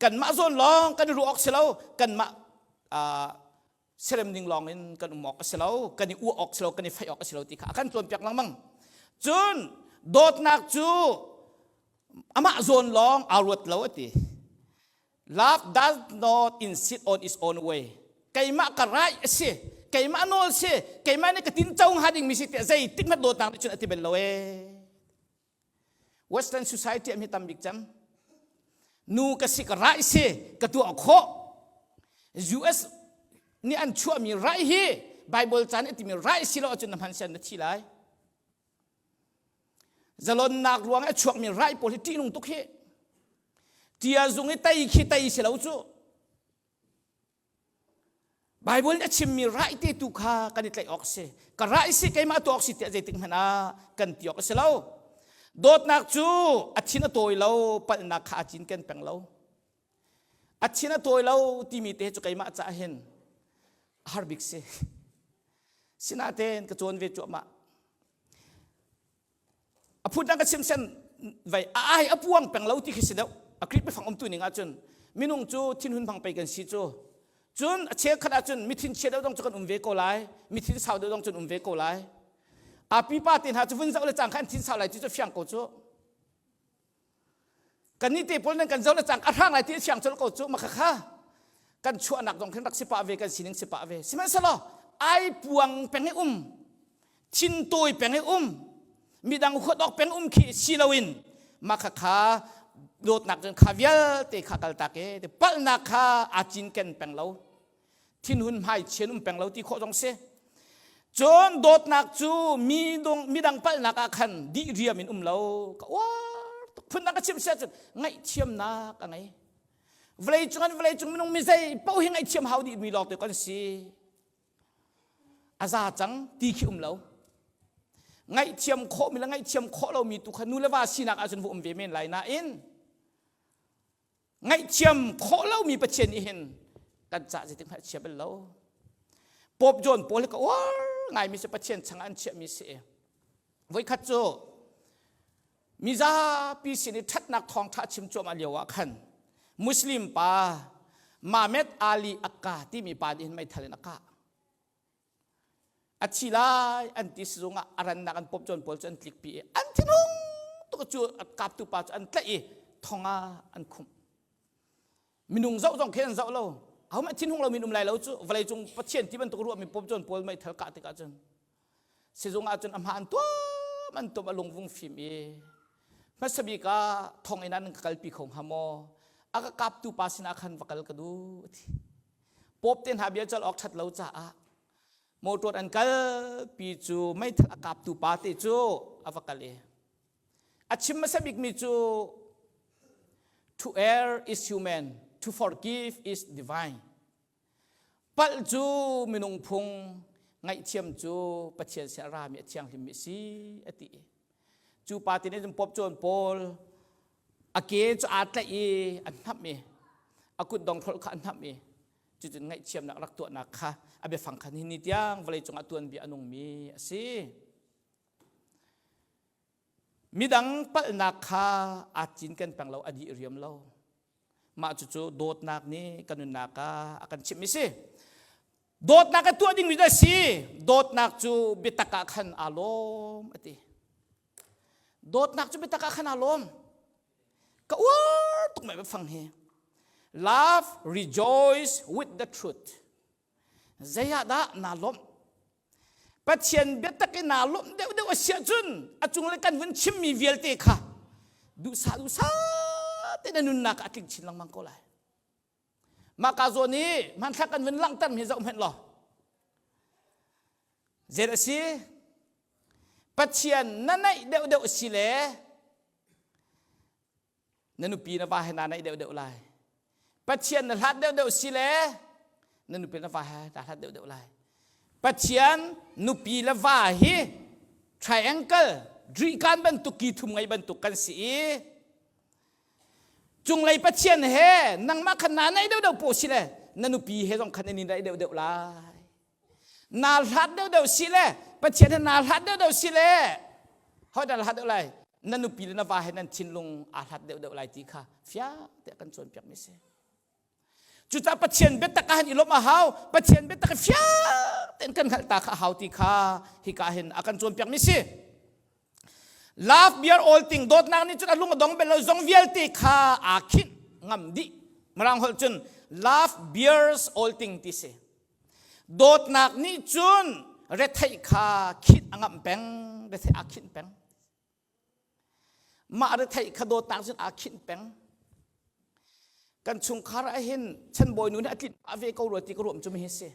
Kanmah zawn lawng kan i ruah awk si lo, kanmah serem ding lawng in kan um awk a si lo, kan i uah awk si lo, kan i faih awk a si lo ti kha a kan cawnpiak lengmang. Cun dawtnak cu amah zawn lawng aa ruat lo a ti. Love does not insist on its own way. Keimah ka right a si, keimah nawl si, keimah nih ka tin co hnga dingmi si tiah zeitik hmanh dawtnak nih cun a ti bal lo ee. Western society am hi tam bik cem. Nu ka si ka rai si ka tuah khawh. US nih an chuahmi rai hi Bible caan a timi rai si lo ahcun na hman sian na thi lai. Zalonnak ruang a chuakmi rai pawl hi ṭihnung tuk hi. Tia zung i tei khi tei si lo cu. Bible nih a chimmi rai te tu kha kan i tlaih awk a si. Ka rai si keimah tuah awk si tiah zeitik hmanh ah kan ti awk a si lo. Dawtnak cu a thin a tawi lo, palhnak kha a cinken peng lo. A thin a tawi lo timi te cu keimah caah hin a har bik si. Sinain ka cawn ve cuahmah. A phun ka chim sen vai a ai a puang peng lo ti khi si deuh. A Khrih biafang umtu ning ahcun minung cu thinhun hmang pei kan si cu. Cun a cheukhat ahcun mithin chia deuh dong cu kan um ve ko lai, mithin sau deuh dong cun um ve ko lai. A pipa te hna cu vun zoh le cang kha an thin sau lai ti cu fiang ko cu. Kannih te pawl nan kan zoh le cang a hrang lai ti a fiang colh ko cu makha kha kan chuahnak zong khin rak si pah ve kan sining si pah ve sihmanhsehlaw ai puang peng i um thin tawi peng i um midang huat awk peng um khi si loin makha kha dawtnak cun kha vialte kha kaltak e palhnak kha aa cinken peng lo thinhun hmai chian um peng lo ti khawh zong si cun dawtnak cu mi dong midang palhnak ah khan dih riam in um lo ka uar tuk phundang ka chim sia cun ngaihthiamnak a ngei vawlei cung an vawlei cung minung mi zei paoh hi ngaihthiam hau dih mi lawng te kan si a za cang ti khi um lo ngaihthiam khawh mi le ngaihthiam khawh lo mi tu kha nu le va sinak ahcun va um ve men lai nain Ngaihthiam khawh lomi Pathian nih hin kan cah zeitik hmanh a chia bal lo. Pope John Paul hi ka uar ngaimi si Pathian changah an chiahmi si. Voikhat cu mizapi sin i ṭhatnak thawngṭha chim cuahmah lio ah khan Muslim pa Mahmed Ali Akka timi pa nih hin meithal in a kah. A thi lai an ti sizung ah a rannak an pop cawn pawl cu an tlikpi i an thinhung tuk cu a kaptu pa cu an tlaih i thong ah an khumh. Minung zoh zong khi an zoh lo. Ahohmanh thinhung lomi um lai lo cu vawleicung Pathian ti bantuk ruahmi pop cawn pawl meithal kah tikah cun sizung ah cun a hma an tuam an tuam a lungvung fim i hmasa bik ah thonginn ah nan ka kalpi kho hnga maw a ka kaptu pa sinah khan va kal ka duh a ti. Pope te hna bia cal awk ṭhat lo caah motor an kalpi cu meithal a kaptu pa te cu a va kal i a chim hmasa bikmi cu to err is human to forgive is divine palh cu minung phung ngaihthiam cu Pathian sin a rami a thianghlimmi a si a ti cu pa te nih cun Pope John Paul a ke cu aa tlaih i a hnamh i a kut donghrolh kha a hnamh i cucun ngaihthiamnak rak tuahnak kha a biafang kha nihin ni tiang vawleicung ah tuanbia a nungmi a si. Midang palhnak kha aa cinken peng lo, a dih riam lo. Mah cucu dawtnak nih kan nunnak ah a kan chimhmi si. Dawtnak a tuah dingmi a si. Dawtnak cu biatak ah khan aa lawm a ti. Dawtnak cu biatak ah khan aa lawm. Ka uar tuk mai fang hi. Love rejoice with the truth. Zei ah dah naa lawmh? Pathian biatak i naa lawmh deuhdeuh a si ahcun a cunglei kan vun chimmi vialte kha duhsah duhsah te na nunnak ah a tling chin lengmang ko lai. Mah ka zawn i hmanthlak kan vun langhter mi zoh hmenh law. Zei a si? Pathian na naih deuhdeuh a si le na nupi na va he naa naih deuhdeuh lai pathian na hlat deuhdeuh si le na nupi na va he naa hlat deuhdeuh lai pathian nupi le va hi triangle drikan bantuk ki thum ngei bantuk kan si i cunglei pathian he nangmah khan naa naih deuhdeuh po si le na nupi he zong khan in naih deuhdeuh lai naa hlat deuhdeuh si le Pathian he naa hlat deuhdeuh si le hoi dah hlat deuh lai na nupi le na va he nan thinlung aa hlat deuhdeuh lai ti kha fiang te kan cawnpiak mi si cucaah Pathian biatak ah hin i lawmh a hau Pathian biatak fiang tein kan hngalh ta kha a hau ti kha hika hin a kan cawnpiak mi si Love bear all thing dawtnak nih cun a lung a dong bel lo zong vialte kha aa khinh ngam dih. Mirang holh cun love bears all thing ti si. Dawtnak nih cun retheih kha khinh a ngamh peng, retheih aa khinh peng. Mah retheih kha dawtnak cun aa khinh peng. Kan chungkhar ah hin chanbawi nu nih a tlinh pah ve ko rua ti ka ruam cu mi hi si.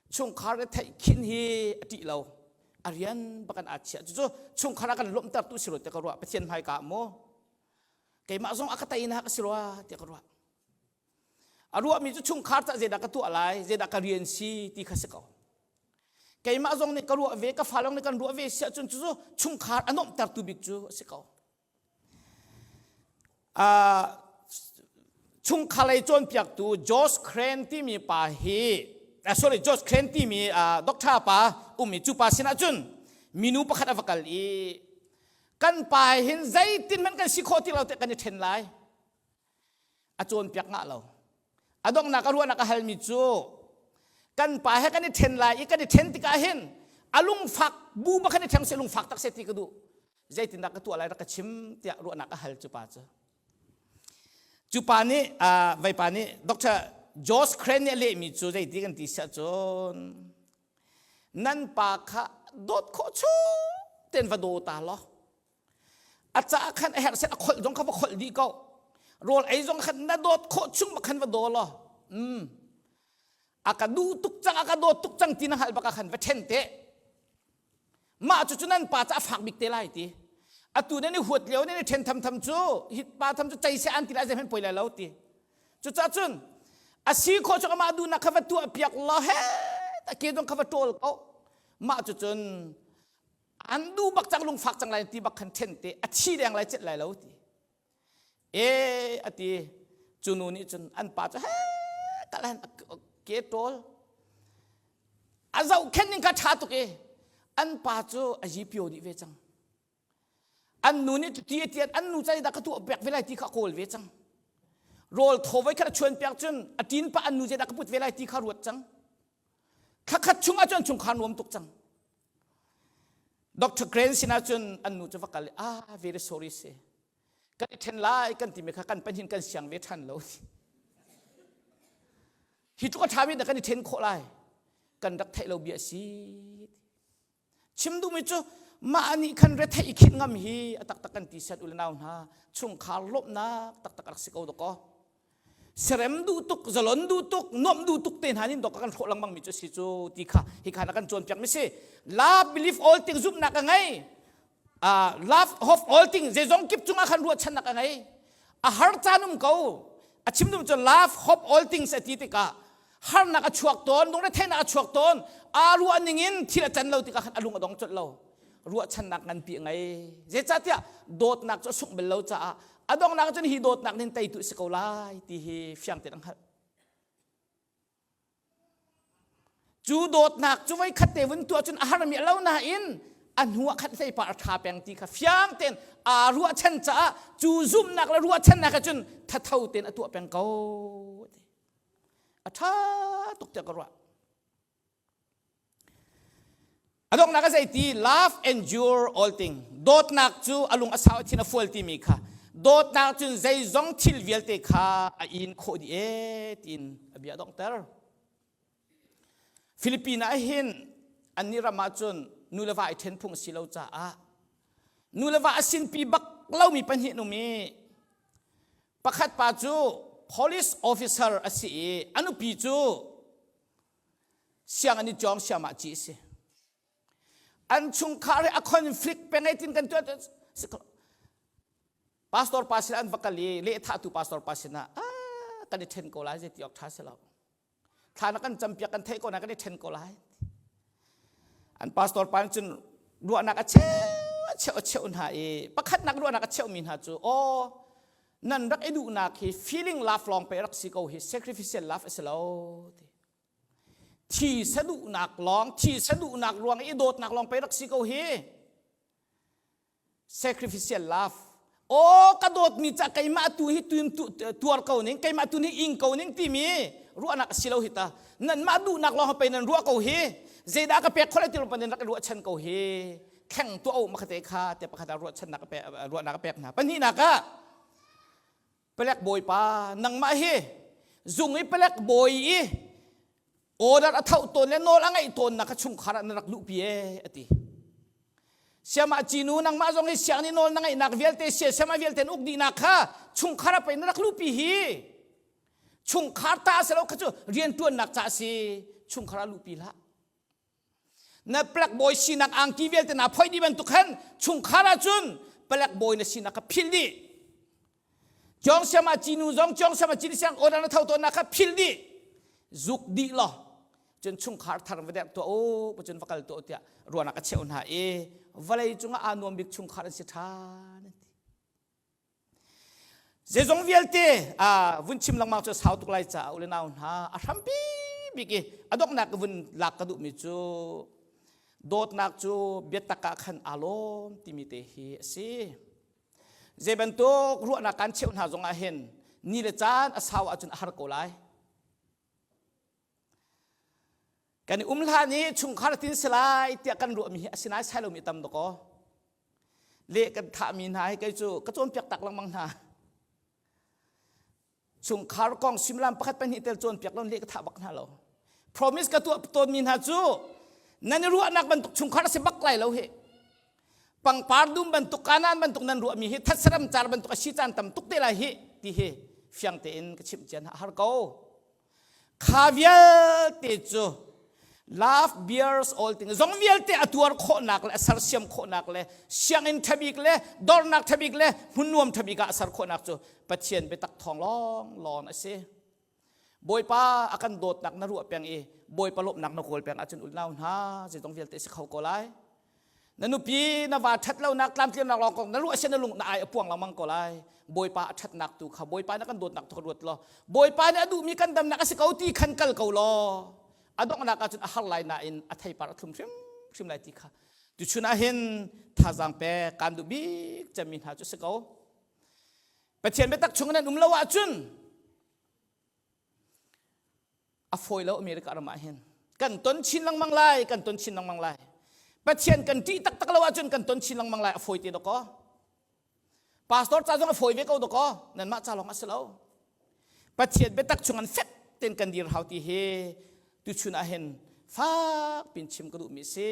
Chungkhar retheih khin hi a ṭih lo. A rian bak an aa chiah. Cucu chungkhar ah kan lawmhter tu si rua tiah ka ruah. Pathian hmaika ah maw keimah zong a ka tei nak a si rua tiah ka ruah. A ruahmi cu chungkhar cah zeidah ka tuah lai, zeidah ka rian si ti kha si ko. Keimah zong nih ka ruah ve, ka fa lawng nih kan ruah ve si ahcun cucu chungkhar a nuamhtertu bik cu a si ko. Uh, chungkhar lei cawnpiaktu Josh Crane timi pa hi uh, sorry Josh Crane timi uh, doctor pa um i cu pa sinah cun minu pakhat a va kal i kan pa hin zeitin hmanh kan si khawh ti lo te kan i ṭhen lai a cawnpiak ngah lo a donghnak a ruahnak a halmi cu kan pa he kan i ṭhen lai i kan i ṭhen tikah hin a lungfak bu ba kan i ṭheng se lungfak tak se ti ka duh zeitindah ka tuah lai rak ka chim tiah ruahnak a hal cu pa cu cu pa nih vaipa nih Dr. Josh Crane nih a lehmi cu zeiti kan ti siah cun nan pa kha dawt khawh chung ten va daw ta law a caah khan a herh set a kholh zong kha va kholh dih ko rawl ei zong khan na dawt khawh chung ma khan va daw law mm a ka duh tuk cang a ka dawt tuk cang ti na hngalh bak ah khan va ṭhen te mah cu cu nan pa ca a fak bik te lai ti atu nan i huat lio nan i ṭhen tham tham cu hi pa tham cu cei se an ti lai zei hmanh poi lai lo ti cucaah cun a si khawh cu amah duhnak kha va tuah piak law he ta ke zong kha va ṭawl ko mah cu cun an duh bak cang lungfak cang lai ti bak khan ṭhen te a thi deng lai celh lai lo ti e a ti cu nu nih cun an pa cu he kal ke ṭawl a zohkhenh ning kha ṭha tuk i an pa cu a yipio dih ve cang an nu nih ti a tian an nu cai dah ka tuah pek ve lai ti kha a kawl ve cang rawl thaw voi khat a chuan piak cun a ṭin pa an nu zei dah ka put ve lai ti kha ruat cang thlakhat chung ah cun chungkhar nuam tuk cang Dr. Grant sinah cun an nu cu va kal i ah very sorry si kan i ṭhen lai kan timi kha kan pahnih kan siang ve ṭhan lo hi tluk a ṭhami dah kan i ṭhen khawh lai kan rak theih lo bia si chim duhmi cu mah nih khan retheih i khinh ngam hi a taktak kan ti set u le nau hna chungkhar lawmhnak taktak rak si ko dakaw serem duh tuk zalon duh tuk nuamh duh tuk te hna nin dok kan hrawh lengmang mi cu si cu ti kha hi kha na kan cawnpiak mi si love believe all things zumhnak a ngei uh, love hope all things zeizong kip cungah khan ruahchannak a ngei a har caan um ko a chim dum cu love hope all things a ti tikah harnak a chuak tawn lungretheihnak a chuak tawn aa ruah ning in thil a can lo tikah khan a lung a dong colh lo ruahchannak nganpi a ngei zeicahtiah dawtnak cu a sungh bal lo caah a donghnak cun hi dawtnak nin teitu si ko lai ti hi fiang tein an hngalh cu dawtnak cu voi khat te vun tuah cun a harmi a lo nain a hnu ah khat hlei pa a ṭha peng ti kha fiang tein aa ruahchan caah cu zumhnak le ruahchannak ah cun thatho tein a tuah peng ko a ṭha tuk tiah ka ruah. A donghnak a zei ti love endure all thing. Dawtnak cu a lung a sau a thin a fual timi kha dawtnak cun zeizong thil vialte kha a in khawh dih e tiin a bia donghter. Philippine ah hin annih ram ah cun nu le va i ṭhen phung a si lo caah nu le va a sinpi bak lomi pahnih an um i pakhat pa cu police officer a si i a nupi cu sianginn i cawng siamah ci a si. An chungkhar hi a conflict peng ei tin kan tuah pastor pa sin an va kal i lehthahtu pastor pa sinah ah kan i ṭhen ko lai zei ti awk ṭha si lo. Thla na kan campiak kan theih ko na kan i ṭhen ko lai. An pastor pa nih cun ruahnak a cheu a cheu a cheu hna i pakhatnak ruahnak a cheumi hna cu aw nan rak i duhnak hi feeling love lawng pe rak si ko hi sacrificial love a si lo ti. Thi saduhnak lawng thi saduhnak ruang i dawtnak lawng pe rak si ko hi. Sacrificial love. Aw ka dawtmi ca keimah tu hi tuar ko ning keimah tu nih ing ko ning timi ruahnak a si lo hi ta nanmah duhnak lawng pei nan ruah ko hi zeidah ka pek khawh lai ti rupa nan rak i ruahchan ko hi thleng tuah u makhate kha te pakhat ah ruahchannak a pek ruahnak a pek hna pahnihnak ah palek bawipa nangmah hi zung i palek bawi i order a tho tawn le nawl a ngeih tawn nak kha chungkhar ah na rak luhpi e a ti siamah cinu nangmah zong hi siang nih nawl na ngeihnak vialte sia siamah vialte uk dihnak kha chungkhar ah pei na rak luhpi hi chungkhar ta a si lo kha cu riantuannak ca a si chungkhar ah luhpi hlah Na palek bawi sinak angki vialte naa phoih dih bantuk khan chungkhar ahcun palek bawi na sinak kha philh dih. Cawng siam ah cinu zong cawng siam ah cinu siang order na tho tawnnak kha philh dih. Zuk dih law cun chungkhar thar va derh tuah u cun va kal tuah tiah ruahnak a cheuh hna i vawlei cungah aa nuam bik chungkhar an si ṭhan an ti. Zeizong vialte vun chim lengmang cu sau tuk lai caah u le nau hna a hrampi bik i a donghnak ka vun lak ka duhmi cu dawtnak cu biatak ah khan aa lawm timi te hi a si. Zei bantuk ruahnak kan cheuh hna zongah hin ni le caan a sau ahcun a har ko lai. Kan i um hlan i chungkhar tin si lai tiah kan ruahmi hi a si nai sai lomi tam dakaw. Le kan thahmi hna hi kei cu ka cawnpiak tak lengmang hna. Chungkhar kong suimilam pakhat pahnih tel cawnpiak lo le ka thah bak hna lo. Promise ka tuah tawnmi hna cu nan i ruahnak bantuk chungkhar a si bak lai lo hi. Pangpar dum bantuk kanan bantuk nan ruahmi hi thatsaram car bantuk a si caan tam tuk te lai hi ti hi fiang tein ka chimh cian har ko. Kha vialte cu love bears all things zong vialte a tuar khawhnak le a sersiam khawhnak le sianginn ṭhabik le dornak ṭhabik le hmun nuam ṭhabik ah a ser khawhnak cu Pathian biatak thawng lawng lawng a si. Bawipa a kan dawtnak na ruah peng i Bawipa lawmhnak na kawl peng ahcun unau hna zeizong vialte si kho ko lai. Na nupi na va ṭhat lonak tlamtlinnak lawng kong na ruah sian na lung na ai a puang lengmang ko lai. Bawipa a ṭhatnak tu kha Bawipa na kan dawtnak tu kha ruat law Bawipa nih a duhmi kan damnak a si ko ti khan kal ko law a donghnak ahcun a har lai nain a theipar a thlum hrimhrim lai ti kha tuchun ah hin thazaang pek kaan duh bik cemmi hna cu a si ko. Pathian biatak chung nan um lo ahcun a fawi lo America ram ah hin kan ton chin lengmang lai kan ton chin lengmang lai Pathian kan ṭih taktak lo ahcun kan ton chin lengmang lai a fawi te dakaw pastor ca zong a fawi ve ko dakaw nanmah ca lawng a si lo Pathian biatak chung an fek ten kan dir hau ti hi tuchun ah hin fak pin chim ka duhmi si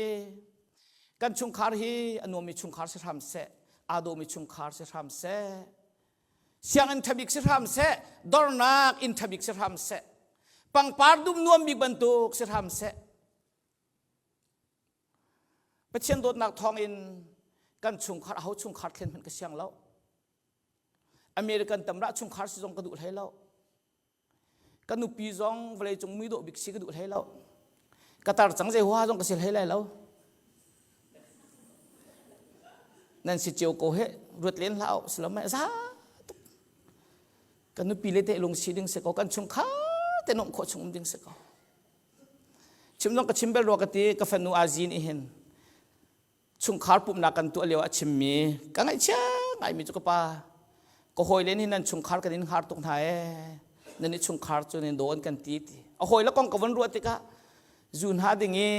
kan chungkhar hi a nuammi chungkhar si hram seh aa dawmi chungkhar si hram seh Sianginn ṭhabik si hram seh, dornak inn ṭhabik si hram seh, pangpar dum nuam bik bantuk si hram seh. Pathian dawtnak thawngin kan chungkhar aho chungkhar thlen hmanh ka siang lo. American tamrah chungkhar si zong ka duh hlei lo. Ka nupi zong vawleicung muidawh bik si ka duh hlei lo. Ka tar cang zei huaha zong ka si hlei lai lo. Nan si cio ko he ruat len hlah u silom za tuk. Ka nupi le te lung si ding si ko kan chungkhar te nuamh khawh chung um ding si ko. Chim zong ka chim bel rua ka ti ka fanu Azin i hin chungkhar pumhnak kan tuah lio a chimmi ka ngaihchia ngaimi cu ka pa ka hawile nih nan chungkhar kan in hngar tuk hna ee nan i chungkhar cu nan dawn kan ti ti a hawile kong ka von ruah tikah zu hna ding i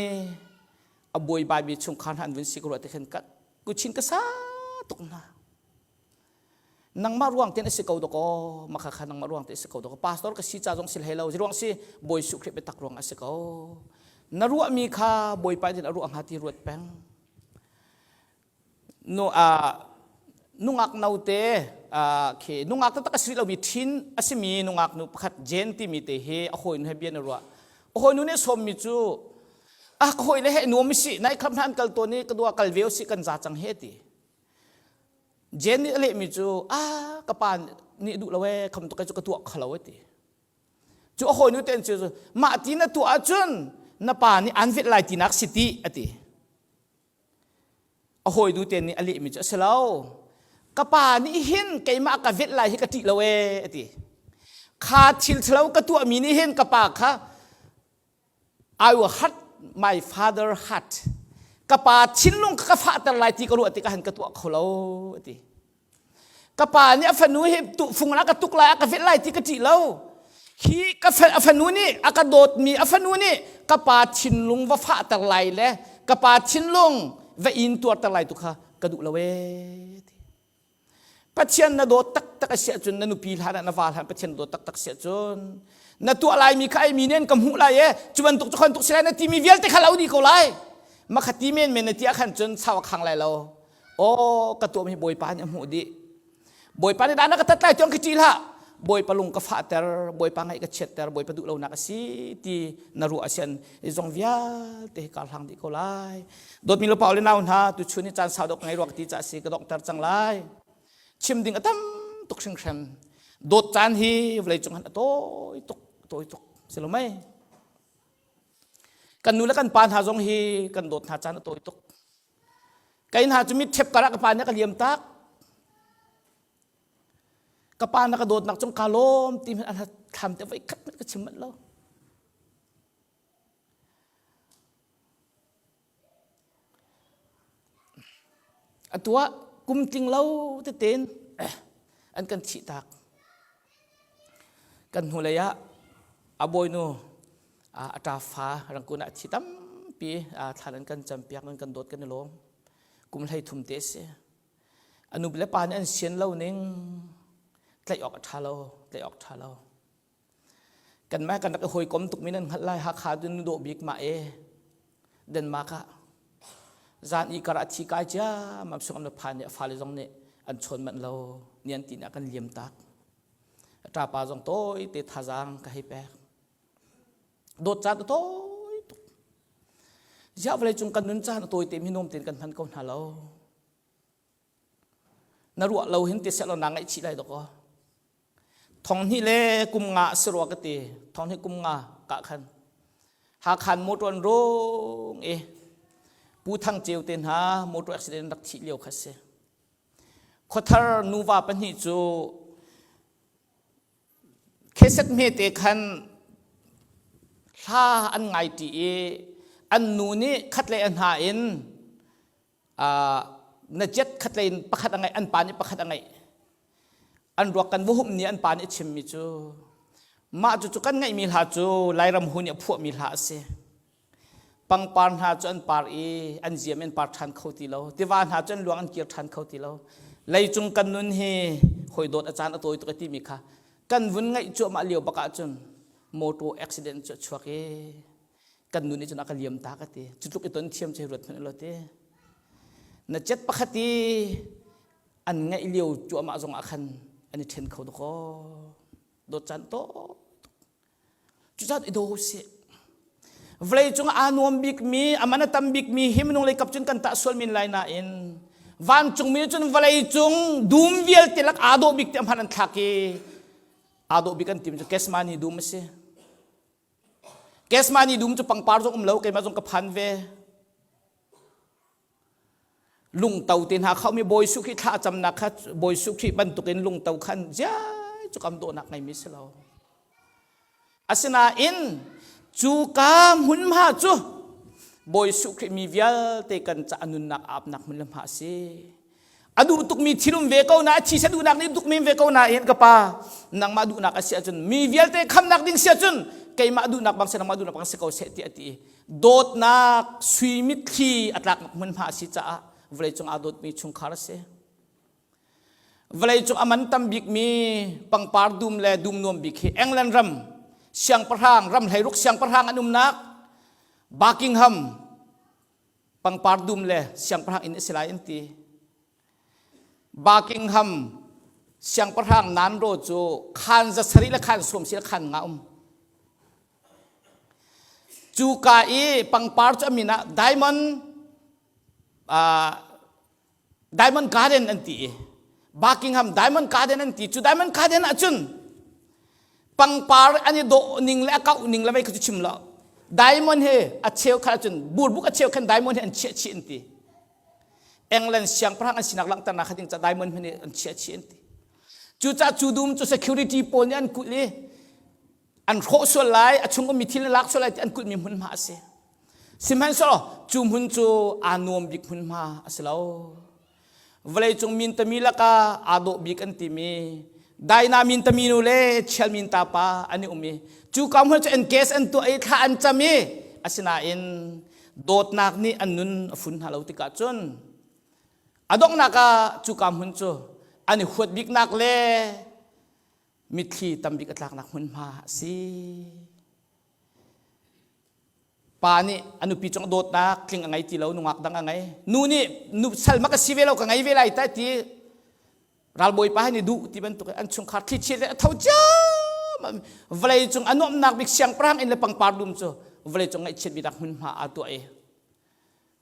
A buaibaimi chungkhar hna an vun si ka ruah te khan ka kuchin ka sa tuk hna. Nangmah ruang ten a si ko dakaw makha kha nangmah ruang te a si ko dakaw pastor ka si ca zong si hlei lo ruang si Bawi Jesuh Khrih biatak ruang a si ko. Na ruahmi kha Bawipa in a ruah hnga ti ruat peng. Nu a nungak note khi nungak taktak a si lomi ṭhin a simi nungak nu pakhat Jen timi te hi a hawinu he bia na ruah. A hawinu nih sawmmi cu ah ka hawile he nuam si nai kham hna an kal tawn i ka dua kal ve usih kan za cang he ti. Jen nih a lehmi cu ah ka pa nih duh lo ee kham tuk cu ka tuah kho lo e ti. Cu a hawinu te cu mah ti na tuah ahcun na pa nih an velh lai tinak si ti a ti. A hawinu te nih a lehmi cu a si lo. Ka pa nih hin keimah ka velh lai hi ka ṭih lo ee a ti. Kha thil ṭhalo ka tuahmi nih hin ka pa kha I will hurt my father heart. Ka pa thinlung ka fahter lai ti ka ruah tikah han ka tuah kho lo a ti. Ka pa nih a fanu hi fung a ka tuk lai a ka velh lai ti ka ṭih lo. Hi ka a fanu nih a ka dawtmi a fanu nih ka pa thinlung va fahter lai le ka pa thinlung va in tuarter lai tu kha ka duh lo ee ti. Pathian na dawt taktak a si ahcun na nupi hlan ah na va hlan Pathian na dawt taktak si ahcun na tuah laimi kha ai mi nih an ka hmuh lai e cu bantuk cu khan tuk si lai na timi vialte kha lo dih ko lai makha ti men men na ti ah khan cun sau a khang lai lo aw ka tuahmi Bawipa nih a hmuh dih Bawipa nih dah na ka tat lai tiang khi ṭih hlah Bawipa lung ka fahter Bawipa ngaih ka chiatter Bawipa duh lonak a si ti na ruah asian zong vialte hi kar hlang dih ko lai dawtmi le pau le nau hna tu chun hi caan sau dok ngai ruak ti ca si ka donghter cang lai chim ding a tam tuk hringhran dawt caan hi vawlei cung han a tawi tuk tawi tuk si lo mei kan nu le kan pa hna zong hi kan dawt hna caan a tawi tuk kai hna cu mit ṭhep karah ka pa nih ka liam tak Ka pa na ka dawtnak cung kaa lawm ti hmanh a thlam te voi khat hmanh ka chim manh lo. Atu ah kum tling lo tein an kan thih tak. Kan hnulei ah a bawinu a ṭafa rangkun ah a thi tampi thlan an kan campiak an kan dawt kan i lawm. Kum 13 te a si. A nu le pa nih an sian lo ning tlaih awk a ṭha lo, tlaih awk ṭha lo. Kanmah kan rak i hawikom tukmi nan hngalh lai Hakha cu nu dawh bik mah e Denmark ah zan i kar ah thi kai ciammam sung an phan i a fale zong nih an chawn manh lo nian ti nih a kan liam tak. A ṭapa zong tawi te thazaang ka hei pek. Dawt caan a tawi tuk. Ziah vawlei cung kan nun caan a tawi te mi nuam tein kan hman ko hna lo. Na ruah lo hin ti sehlaw naa ngaihchih lai dawkaw. Thong hnih le kum nga a si rua ka ti. Thong hnih kum nga ka khan. Hakhan motor an rung i Pu Thang Ceu te hna motor accident rak thih lio kha si. Khuathar nuva pahnih cu Kheset hmete khan hla an ngai ṭi i an nu nih khatlei a hna in na jet khatlei in pakhat a ngeih an pa nih pakhat a ngeih an ruak kan va humh ni an pa nih a chimmi cu mah cucu kan ngeihmi hla cu Lairam hu nih a phuahmi hla a si Pangpar hna cu an par i an ziam in par ṭhan kho ti lo. Tiva hna cu an luang an kir ṭhan kho ti lo. Leicung kan nun hi hawi dawt a caan a tawi tuk a timi kha kan vun ngaih cuahmah lio bak ahcun motor accident cu a chuak i kan nun nih cun a ka liam ta ka ti. Cu tluk i ton thiam cu hei ruat hmanh law ti. Na jet pakhat i an ngaih lio cuahmah zong ah khan an i ṭhen kho dakaw. Dawt caan tawi Cucaah i daw usih. Vawlei cung aa nuam bikmi, a man a tam bikmi hi minung lei kap cun kan tah sual men lai nain vancungmi nih cun vawlei cung dum vialte lak aa dawh bik tiah hman an thlak i aa dawh bik an tim cu Kesmani dum a si. Kesmani dum cu pangpar zong um lo, keimah zong ka phan ve. Lungto te hna khaumi Bawi Suh Khrih thla camnak kha Bawi Suh Khrih bantukin lungto khan ziai cu kam dawhnak ngeimi si lo. Asinain cu ka hmunhma cu Bawi Suh Khrih mi vialte kan ca nunnak apnak hmun le hma a si. A duh tukmi thil um ve ko na a thisa duhnak nih tukmi ve ko nain ka pa nangmah duhnak a si ahcun mi vialte khamnak ding si ahcun keimah duhnak bang si nangmah duhnak bang si ko seh tiah a ti i dawtnak sui mitthli a tlaknak hmunhma a si caah vawleicung aa dawtmi chungkhar a si. Vawleicung a man tam bikmi pangpar dum le dum nuam bik hi England ram siangpahrang ram hleiruk siangpahrang an umnak Buckingham pangpar dum le siangpahrang inn a si lai an ti. Buckingham siangpahrang nanro cu khan za sarih le khan sawm si le khan nga um. Cu ka i pangpar cu a min ah Diamond uh, Diamond Garden an ti i Buckingham Diamond Garden an ti. Cu Diamond Garden ahcun pangpar an i dawh ning le a kauh ning le mei kha cu chim lo. Diamond hi a cheu khat ahcun burbuk a cheu khan diamond hi an chiah chih an ti. England siangpahrang an sinak langhternak kha ding ca diamond hmanh an chiah chih an ti. Cucaah cu dum cu security pawl nih an kulh i an hrawh sual lai, a chung ummi thil an lak sual lai ti an kulhmi hmunhma a si. Sihmanhsehlaw cu hmun cu aa nuam bik hmunhma a si lo. Vawleicung mintami lakah aa dawh bik an timi Daina mintami nu le Chial minta pa an i um i cu ka hmun cu an case an tuah i thla an cam i asinain dawtnak nih an nun a fun hna lo tikah cun a donghnak ah cuka hmun cu an i huat biknak le mitthli tambik a tlaknak hmunhma a si. Pa nih a nupi cung dawtnak tling a ngei ti lo nungak dang a ngei. Nu nih nu sal ma ka si ve lo ka ngei ve lai ta ti ralbawi pa nih duh ti bantuk an chungkhar thlichia le a tho ciam vawlei cung a nuamhnak bik siangpahrang inn le pangpar dum cu vawlei cung ngaihchiat bik hmunhma aa tuah i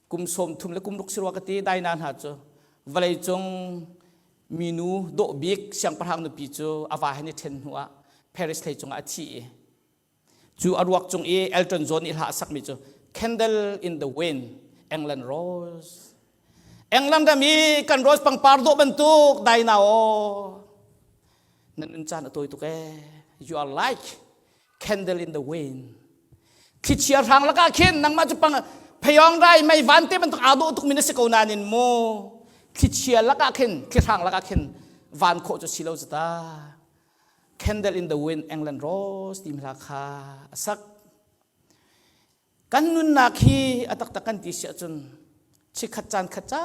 kum sawm thum le kum ruk si rua ka ti daina hna cu vawlei cung minu dawh bik siangpahrang nupi cu a va he ni ṭhen hnu ah Paris hlei cungah a thi i Cu a ruak cung i Elton John nih hla a sakmi cu Candle in the Wind, England Rose. England ram i kan rose pangpar dawh bantuk dai na aw. Nan un caan a tawi tuk ee. You are like candle in the wind. Thlichia hrang lakah khin nangmah cu pang phayong rai mei van te bantuk aa dawh tuk mi na si ko nain mu thlichia lakah khin thlihrang lakah khin van khawh cu si lo zata. Candle in the Wind England Rose timi hla kha a sak. Kan nunnak hi a taktak kan ti si ahcun chikkhat caan khat ca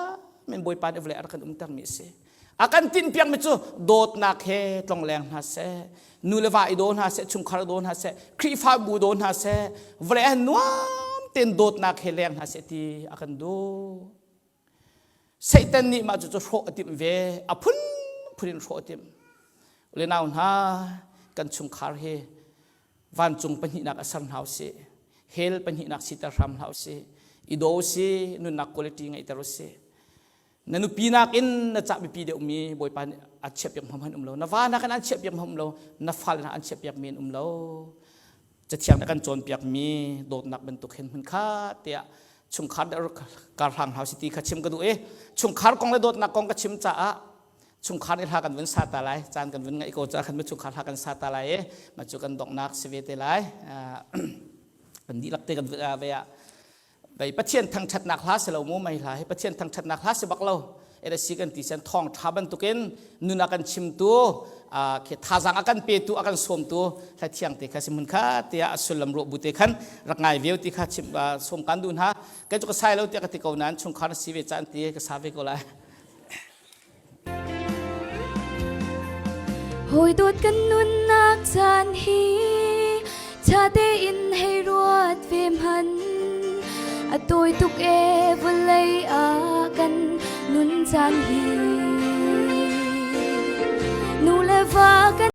men Bawipa nih vawlei a rak kan umtermi a si. A kan tinhpiakmi cu dawtnak he tlongleng hna seh, nu le va i daw hna seh, chungkhar daw hna seh, Khrihfabu daw hna seh, vawlei ah nuam tein dawtnak he leng hna seh ti a kan duh. Satan nih mah cucu hrawh a timh ve. A phunphun in hrawh a timh. Le nau hna, kan chungkhar hi vancung pahnihnak a ser hna usih. Hell pahnihnak siter hram hlah usih. I daw usih, nunnak quality ngeihter usih. Na nupi nakin na cah biapi deuhmi Bawipa nih a chiahpiak hmam um lo. Na va nakin an chiahpiak hmam um lo. Na fale hna an chiahpiak mi an um lo. Cathiang nih a kan cawnpiakmi dawtnak bantuk hin hmunkhat tiah chungkhar kar hlang hau si ti kha chim ka duh i chungkhar kong le dawtnak kong ka chim caah chungkhar nih hla kan vun sa ta lai caan kan vun ngaih ko caah khan chungkhar hla kan sa ta lai i mah cu kan donghnak si ve te lai kan dihlak te kan ve ah Bei Pathian thangṭhatnak hla si lo mu mei hla hi Pathian thangṭhatnak hla si bak lo eda si kan ti sian thawng ṭha bantukin nun a kan chimtu khi thazaang a kan petu a kan sawmtu hla thiang te kha si mun kha tiah a sullam ruah bu te khan rak ngai veo ti kha chim sawm kan duh hna kai cu ka sai lo tiah ka ti ko nain chungkhar na si ve caan ti ka sa ve ko lai Hawi dawt kan nunnak caan hi ṭha tein hei ruat ve hmanh. A tawi tuk ee vawlei ah kan nun caan hi. Nu le va.